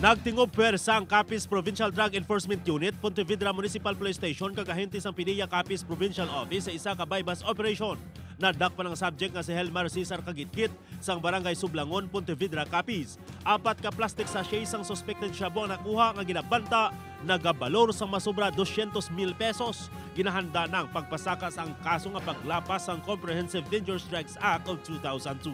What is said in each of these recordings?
Nagtingob puwersa ang Capiz Provincial Drug Enforcement Unit, Pontevedra Municipal Police Station kag ahente sang PDEA Capiz Provincial Office sa isa ka buy-bust operation. Nadakpan ang subject nga si Helmar Cesar Kagitgit sang Barangay Sublangon, Pontevedra, Capiz. Apat ka plastic sachet sang suspected shabu ang nakuha nga ginabanta nagabalor sang masobra 200,000 pesos. Ginahanda ng pagpasaka sang kaso nga paglapas sang Comprehensive Dangerous Drugs Act of 2002.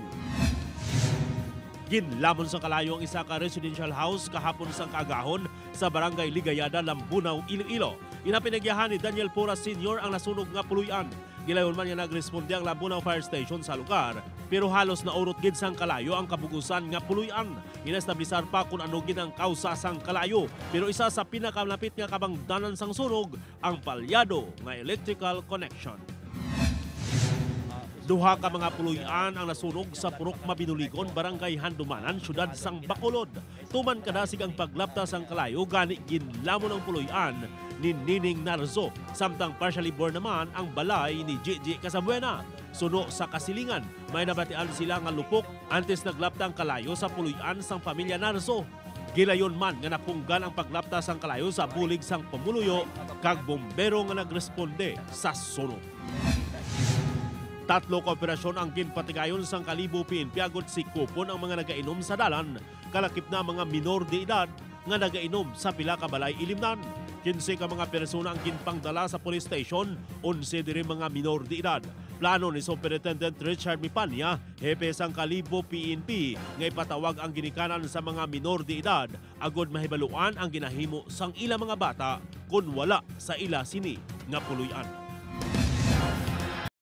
Ginlamon sa kalayo ang isa ka residential house kahapon sang kaagahon sa Barangay Ligayada, Lambunao, Iloilo. Inapinagyahan ni Daniel Pura Sr. ang nasunog nga puluyan. Gilayon man nga nagresponde ang Lambunao Fire Station sa lugar, pero halos naurot gid sang kalayo ang kabugusan nga puluyan. Ginestabilisar pa kung ano gid ang kausa sang kalayo, pero isa sa pinakalapit nga kabangdanan sang sunog ang palyado nga electrical connection. Duha ka mga puluyan ang nasunog sa Purok Mabinuligon, Barangay Handumanan, Syudad sang Bacolod. Tuman kadasig ang paglapta sang kalayo, gani ginlamon ang puluyan ni Nining Narzo. Samtang partially burned naman ang balay ni Gigi Casabuena. Suno sa kasilingan, may nabatian sila nga lupok antes naglapta ang kalayo sa puluyan sang pamilya Narzo. Gilayon man nga napunggan ang paglapta sang kalayo sa bulig sang pamuluyo kag bombero nga nagresponde sa sunog. Tatlo ka operasyon ang ginpatigayon sang Kalibo PNP agod sikupon ang mga nagainom sa dalan, kalakip na mga minor de edad nga nagainom sa pila ka balay ilimnan. 15 ka mga persona ang ginpangdala sa police station, 11 diri mga minor de edad. Plano ni Superintendent Richard Mipanya, hepe sang Kalibo PNP, nga ipatawag ang ginikanan sa mga minor de edad agod mahibaluan ang ginahimo sang ila mga bata kung wala sa ila sini nga puluyan.